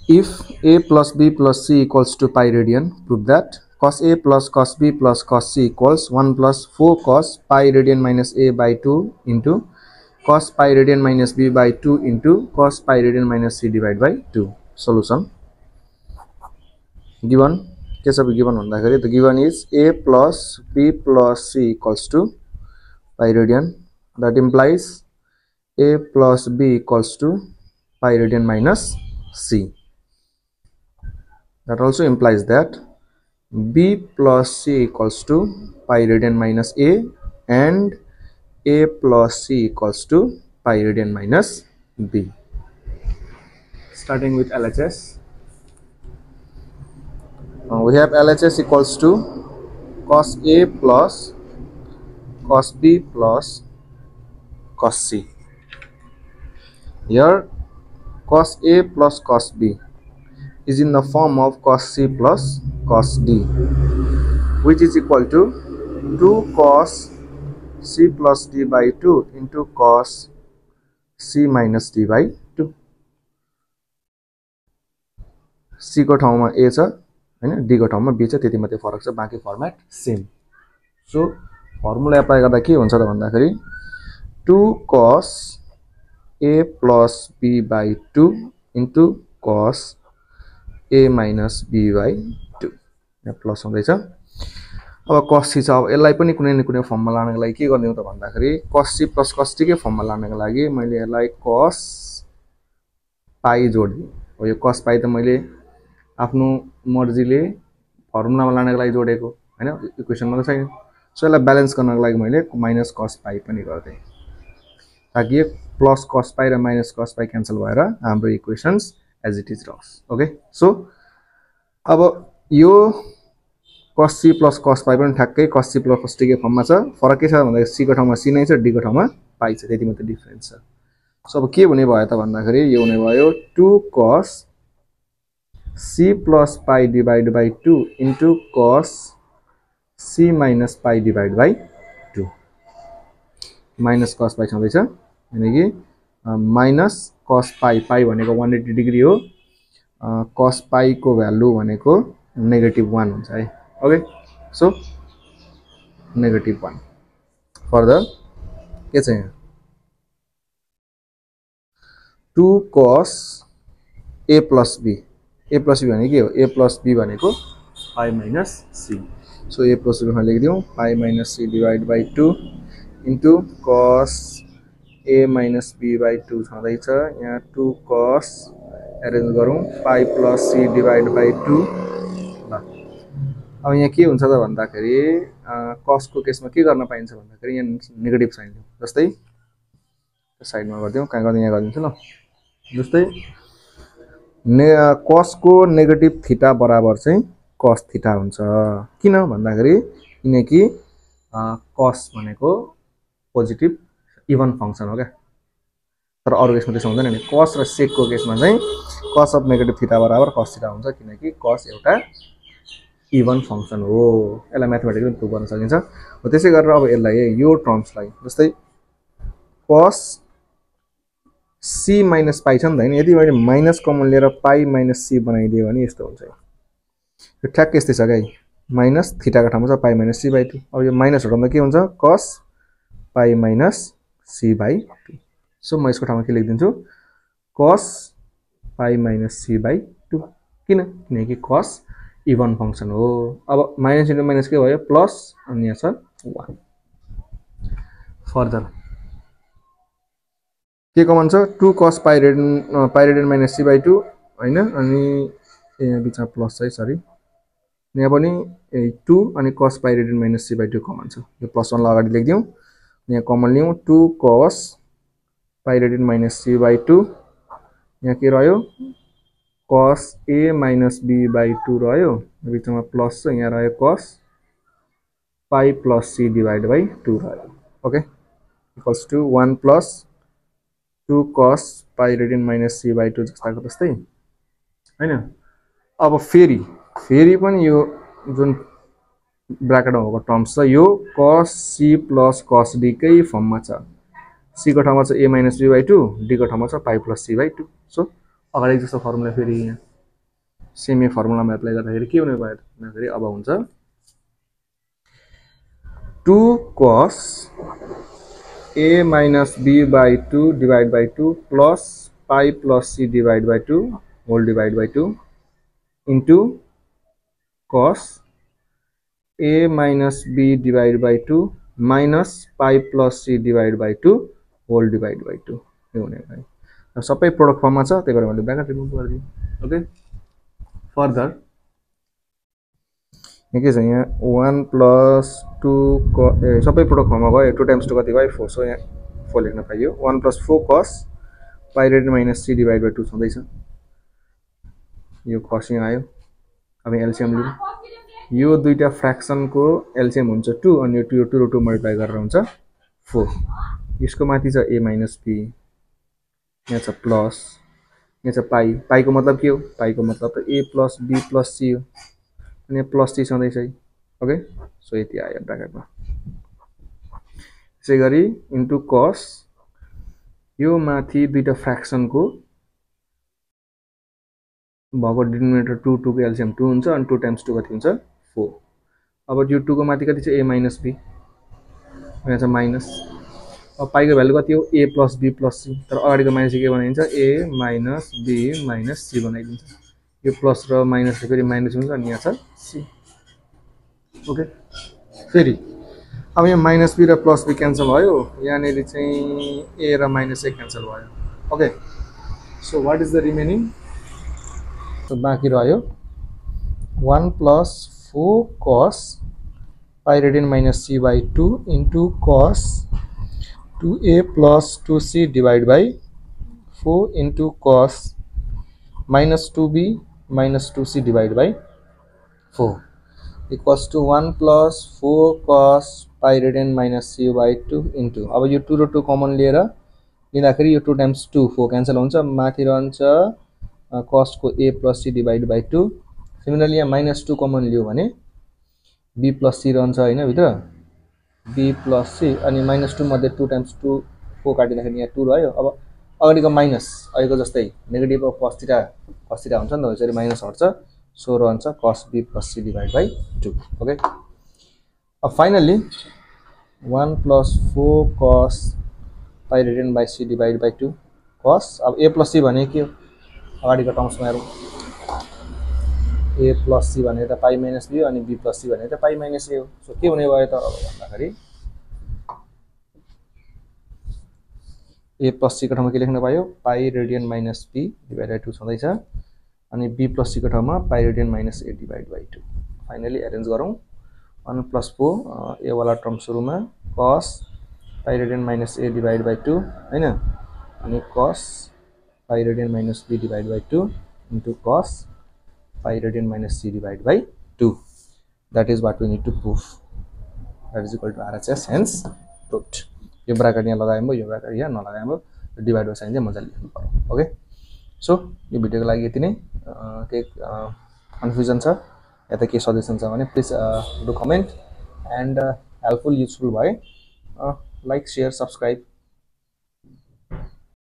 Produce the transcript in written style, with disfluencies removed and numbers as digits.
If a plus b plus c equals to pi radian, prove that cos a plus cos b plus cos c equals 1 plus 4 cos pi radian minus a by 2 into cos pi radian minus b by 2 into cos pi radian minus c divided by 2. Solution. Given, case of given bhandakari, the given is a plus b plus c equals to pi radian. That implies a plus b equals to pi radian minus c. That also implies that b plus c equals to pi radian minus a and a plus c equals to pi radian minus b. Starting with LHS, we have LHS equals to cos a plus cos b plus cos c. Here cos a plus cos b is in the form of cos c plus cos d, which is equal to 2 cos c plus d by 2 into cos c minus d by 2. c को ठाउँमा a छ हैन, d को ठाउँमा b छ, त्यति मात्रै फरक छ, बाँकी format same. So formula apply गर्दा के हुन्छ त भन्दाखेरि 2 cos a plus b by 2 into cos a minus b by 2. यहाँ प्लस हुँदैछ. अब cos c छ. अब यसलाई पनि कुनै न कुनै फर्ममा लानको लागि के गर्ने हो त भन्दाखेरि cos c plus cos t के फर्ममा लानको लागि मैले यसलाई cos पाई जोड्दिए. हो यो cos पाई त मैले आफ्नो मर्जीले फर्मुलामा लानको लागि जोडेको हैन, इक्वेसनमा त छैन. सो यसलाई ब्यालेन्स गर्नको लागि मैले माइनस cos पाई पनि गर्दै, ताकि प्लस cos पाई र माइनस cos पाई क्यान्सल भएर हाम्रो इक्वेशन्स एज इट इज रह्स. ओके, सो अब यो cos c plus cos पाई पनि ठ्याक्कै cos c plus cos t के फर्ममा छ. फरक के छ भन्दाखेरि c को ठाउँमा c नै छ, d को ठाउँमा पाई छ, त्यति मात्र डिफरेन्स छ. सो अब के हुने भयो त भन्दाखेरि यो हुने भयो 2 cos c plus pi divided by 2 into cos c minus pi divided by 2. Minus cos पाई छँदैछ, यानी कि माइनस cos पाई, पाई भनेको 180 डिग्री हो, cos पाई को भ्यालु भनेको -1 हुन्छ है. Okay, so -1. फर्दर के छ यहाँ 2 cos a plus b. a plus b भनेको के हो? a plus b भनेको pi minus c. So a plus b मा लेखिदिउँ pi minus c divided by 2 into cos a minus b by 2 छँदैछ. यहाँ 2 cos एरेन्ज गरौँ pi plus c divided by 2. अब यहाँ के हुन्छ त भन्दाखेरि cos को केसमा के गर्न पाइन्छ भन्दाखेरि यहाँ नेगेटिभ साइन दिउँ. जस्तै साइडमा गर्दिउँ, कहाँ गर्दै यहाँ गरिदिन्छु ल. जस्तै cos को नेगेटिभ थीटा बराबर चाहिँ cos थीटा हुन्छ. किन भन्दाखेरि किनकि cos भनेको पोजिटिभ इभन फंक्सन हो क्या, तर अरु केसमा त्यसो हुँदैन नि. cos र sec को केसमा चाहिँ cos अफ नेगेटिभ थीटा बराबर cos थीटा हुन्छ, किनकि cos एउटा इभन फंक्सन हो. यसलाई म्याथमेटिकली प्रुभ गर्न सकिन्छ. हो त्यसै गरेर अब यसलाई यो टर्म्सलाई जस्तै cos c minus पाई छ नि त हैन, यदि मैले माइनस कमन लिएर पाई माइनस c बनाइदिए भने यस्तो हुन्छ. यो ठ्याक्कै यस्तै छ गाइ, माइनस थीटा को ठाउँमा छ पाई माइनस c by 2. अब यो माइनस हटाउँदा के हुन्छ cos pi minus c by 2. So म यसको ठाउँमा के लेखिदिन्छु cos pi minus c by 2. किनकि cos इभन फंक्सन हो. अब माइनस इन्टु माइनस के भयो प्लस, अनि यहाँ छ 1. फर्दर के कमन छ 2 cos pi radian minus c by 2 हैन, अनि यहाँ बिचमा प्लस छ, सरी यहाँ पनि 2 अनि cos pi radian minus c by 2 common छ. यो प्लस 1 लाई अगाडि लेखिदिउँ, यहाँ कमन लिउँ 2 cos pi radian minus c by 2. यहाँ के रह्यो cos a minus b by 2 रह्यो, बिचमा प्लस छ, यहाँ रह्यो cos pie plus c divided by 2 रह्यो. ओके, equals to 1 plus 2 cos pi radian minus c by 2 जस्ताको जस्तै हैन. अब फेरि पनि यो जुन ब्राकेटमा भएको टर्म्स छ यो cos c plus cos d कै फर्ममा छ c को ठाउँमा छ a minus b by 2 d को ठाउँमा छ pi plus c by 2 so अगाडि जस्तो फर्मुला फेरि यहाँ सेम फर्मुलामा एप्लाई गर्दाखेरि के हुने भयो भन्दाखेरि अब हुन्छ 2 cos a minus b by 2 divided by 2 plus pi plus c divided by 2 whole divided by 2 into cos a minus b divided by 2 minus pi plus c divided by 2 whole divided by 2 यो हुने भयो सबै product फर्ममा छ त्यही भएर मैले bracket remove गरिदिएँ ओके फर्दर के छ यहाँ 1 plus 2 सबै प्रोडक्ट फर्ममा गयो 2 times 2 कति भयो 4 सो यहाँ 4 लेख्न पाइयो 1 plus 4 cos pi rated minus c divided by 2 छँदैछ यो cos यहाँ आयो अब एलसीएम लिउँ यो दुईटा फ्र्याक्सन को एलसीएम हुन्छ 2 अनि यो 2 र 2 मल्टिप्लाई गरेर हुन्छ 4 यसको माथि छ a minus b यहाँ छ प्लस यहाँ छ पाई पाई को मतलब के हो पाई को मतलब त a plus b plus c हो अनि प्लस c छँदैछ है ओके सो यति आयो ब्र्याकेटमा त्यसै गरी इन्टु cos यो माथि दुईटा फ्र्याक्सन को भएको डिनोमिनेटर 2 2 को एलसीएम 2 हुन्छ अनि 2 times 2 कति हुन्छ 4 अब यो 2 को माथि कति छ a minus b यहाँ छ माइनस अब पाई को भ्यालु कति हो a plus b plus c तर अगाडिको माइनस के बनाइन्छ a minus b minus c बनाइदिन्छ यो प्लस र माइनस फेरि माइनस हुन्छ अनि यहाँ छ c ओके फेरि अब यहाँ माइनस b र प्लस b क्यान्सल भयो यहाँनेरि चाहिँ a र माइनस a क्यान्सल भयो okay so what is the remaining so बाँकी रह्यो 1 plus 4 cos pi radian minus c by 2 into cos 2a plus 2c divided by 4 into cos minus 2b minus 2c divided by 4 equals to 1 plus 4 cos pi radian minus c by 2 into अब यो 2 र 2 common लिएर लिँदाखेरि यो 2 times 2 4 cancel हुन्छ माथि रहन्छ cos को a plus c divided by 2 similarly यहाँ minus 2 कमन लियो भने b plus c रहन्छ हैन भित्र b plus c अनि minus 2 मध्ये 2 times 2 4 काटिँदाखेरि यहाँ 2 रह्यो अब अगाडिको माइनस अहिलेको जस्तै नेगेटिभ अफ cos थीटा हुन्छ नि त यसरी माइनस हट्छ सो रहन्छ cos b plus c divided by 2 okay अब finally 1 plus 4 cos pi radian by c divided by 2 cos अब a plus c भने के हो अगाडिको टर्म्समा हेरौँ a plus c भने त pi minus b अनि b plus c भने त pi minus a हो सो के हुने भयो त अब भन्दाखेरि a plus c को ठाउँमा के लेख्न पायो pi radian minus b divided by 2 छँदैछ अनि b plus c को ठाउँमा pi radian minus a divided by 2 finally arrange गरौँ 1 plus 4 a वाला टर्म सुरुमा cos pi radian minus a divided by 2 हैन अनि cos pi radian minus b divided by 2 into cos pi radian minus c divided by 2 that is what we need to prove that is equal to RHS hence proved यो bracket यहाँ लगाएँ भयो यो bracket यहाँ नलगाएँ भयो divide by sign चाहिँ मजाले लेख्नु पर्यो ओके सो यो भिडियोको लागि यति नै के कन्फ्युजन छ या त के सजेसन छ भने please do comment and helpful useful भए लाइक शेयर सब्स्क्राइब